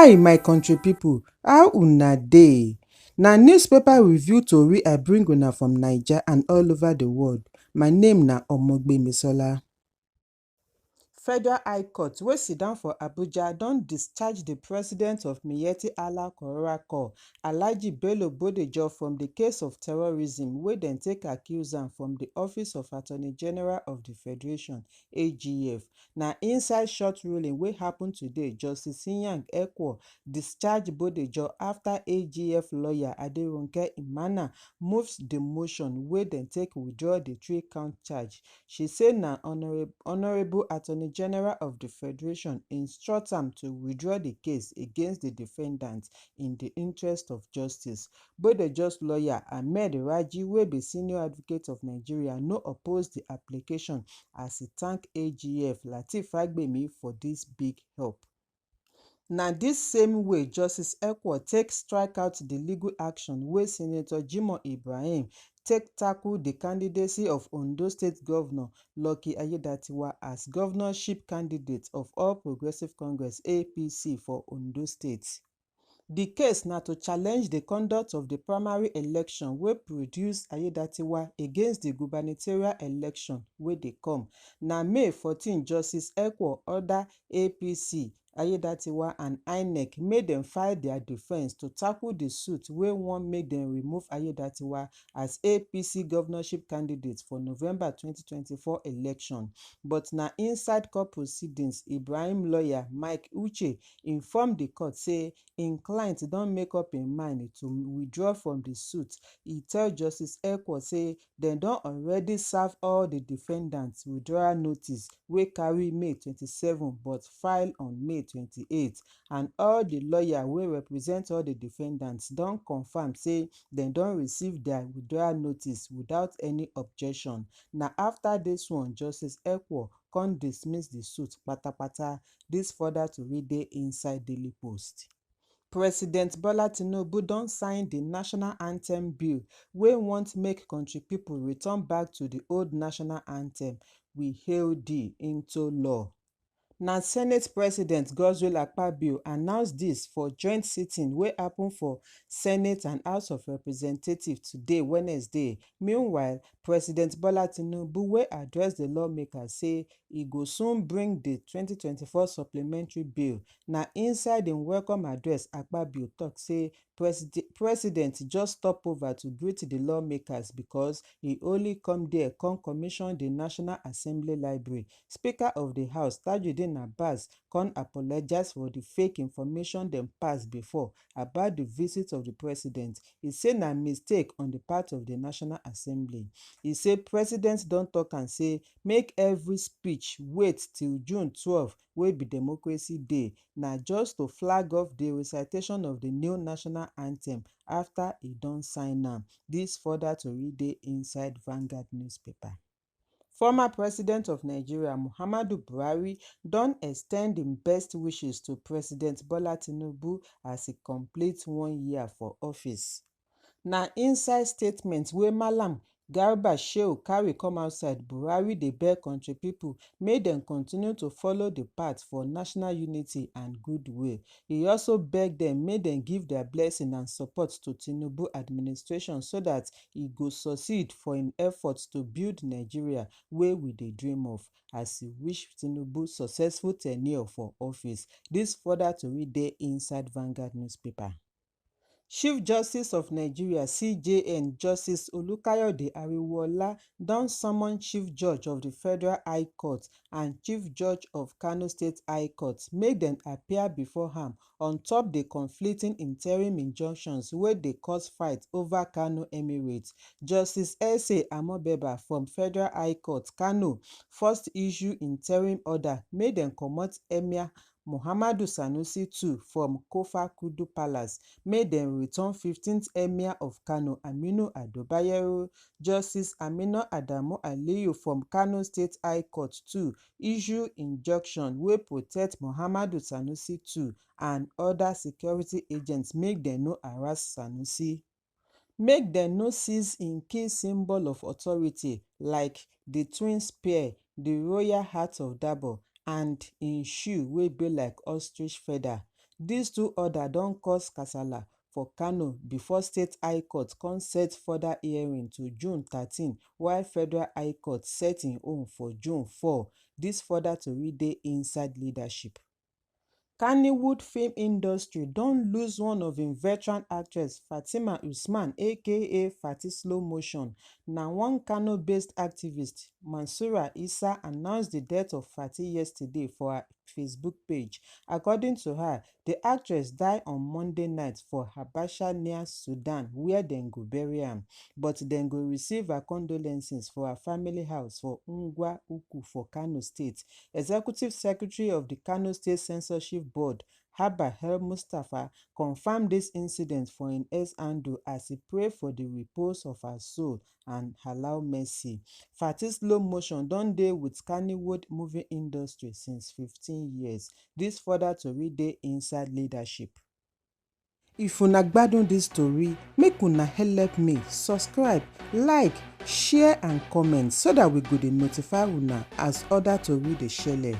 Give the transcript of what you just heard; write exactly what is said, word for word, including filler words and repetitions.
Hi, my country people, how una dey? Na newspaper review tori I bring una from Naija and all over the world. My name na Omogbemisola. Federal High Court wey sit down for Abuja don discharge the president of Miyetti Allah Korora Corps, Alhaji Bello Bodejo, from the case of terrorism wey dem take accuse am from the Office of Attorney General of the Federation, A G F. Na inside short ruling wey happen today, Justice Inyang Ekwo discharge Bodejo after A G F lawyer Aderonke Imana moves the motion wey dem take withdraw the three count charge. She say na Honorab-, Honorable Attorney General of the Federation instruct am to withdraw the case against the defendant in the interest of justice. Bodejo's lawyer, Ahmed Raji, wey be senior advocate of Nigeria, no oppose the application as e thank A G F Lateef Fagbemi for this big help. Na this same way Justice Ekwo take strike out the legal action wey Senator Jimoh Ibrahim take tackle the candidacy of Ondo State Governor Lucky Aiyedatiwa as governorship candidate of All Progressive Congress, A P C, for Ondo State. The case na to challenge the conduct of the primary election wey produce Aiyedatiwa against the gubernatorial election wey dey come. Na May fourteen, Justice Ekwo order A P C, Aiyedatiwa and INEC make dem file their defence to tackle the suit wey wan make dem remove Aiyedatiwa as A P C governorship candidate for November twenty twenty-four election. But na inside court proceedings, Ibrahim lawyer Mike Uche inform the court say im client don make up im mind to withdraw from the suit. E tell Justice Ekwo say dem don already serve all the defendants withdrawal notice wey carry May twenty-seven but file on May twenty-eight, and all the lawyer wey represent all the defendants don confirm say dem don receive their withdrawal notice without any objection. Na after this one, Justice Ekwo come dismiss the suit patapata. This further tori dey inside Daily Post. President Bola Tinubu don sign the national anthem bill wey want make country people return back to the old national anthem, We Hail Thee, into law. Na Senate President Godswill Akpabio announce this for joint sitting wey happen for Senate and House of Representatives today, Wednesday. Meanwhile, President Bola Tinubu, wey address the lawmakers, say e go soon bring the twenty twenty-four supplementary bill. Na inside im welcome address, Akpabio talk say Preside-, President just stop over to greet the lawmakers because e only come there come commission the National Assembly Library. Speaker of the House, Tajudeen Abbas, come apologize for the fake information dem pass before about the visit of the president. E say na mistake on the part of the National Assembly. E say president don talk am say make every speech wait till June twelve, wey be Democracy Day, na just to flag off the recitation of the new national anthem after e don sign am. This further tori dey inside Vanguard newspaper. Former President of Nigeria, Muhammadu Buhari, don extend im best wishes to President Bola Tinubu as e complete one year for office. Na inside statement wey Malam Garba Shehu carry come outside, Buhari dey beg country people make dem continue to follow the path for national unity and goodwill. E also beg dem make dem give their blessing and support to Tinubu administration so that e go succeed for im efforts to build Nigeria wey we dey dream of, as e wish Tinubu successful tenure for office. This further tori dey inside Vanguard newspaper. Chief Justice of Nigeria, C J N, Justice Olukayode Ariwoola, don summon Chief Judge of the Federal High Court and Chief Judge of Kano State High Court make dem appear before am on top the conflicting interim injunctions wey dey cause fight over Kano Emirate. Justice S A Amobeba from Federal High Court, Kano, first issue interim order make dem comot Emir Muhammadu Sanusi two from Kofa Kudu Palace, make dem return fifteenth Emir of Kano, Aminu Ado Bayero. Justice Amina Adamu Aliyu from Kano State High Court two issue injunction wey protect Muhammadu Sanusi two and other security agents make dem no harass Sanusi. Make dem no seize im key symbol of authority like the twin spear, the royal heart of Dabo, and im shoe wey be like ostrich feather. Dis two order don cause kasala for Kano before State High Court come set further hearing to June thirteen, while Federal High Court set im own for June four. Dis further tori dey inside Leadership. Kannywood film industry don lose one of im veteran actress, Fatima Usman, aka Fati Slow Motion. Na one Kano-based activist, Mansura Isa, announce di death of Fati yesterday for her Facebook page. According to her, di actress die on Monday night for Habasha, near Sudan, wia dem go bury am, but dem go receive her condolences for her family house for Ngwa Uku for Kano State. Executive Secretary of di Kano State Censorship Board, Abba El Mustapha, confam dis incident for im X handle as e pray for di repose of her soul and allow mercy. Fati Slow Motion don dey wit Kannywood movie industry since fifteen years. Dis further tori dey inside Leadership. If una gbadun dis tori, make una help me subscribe, like, share and comment so dat we go dey notify una as other tori dey shele.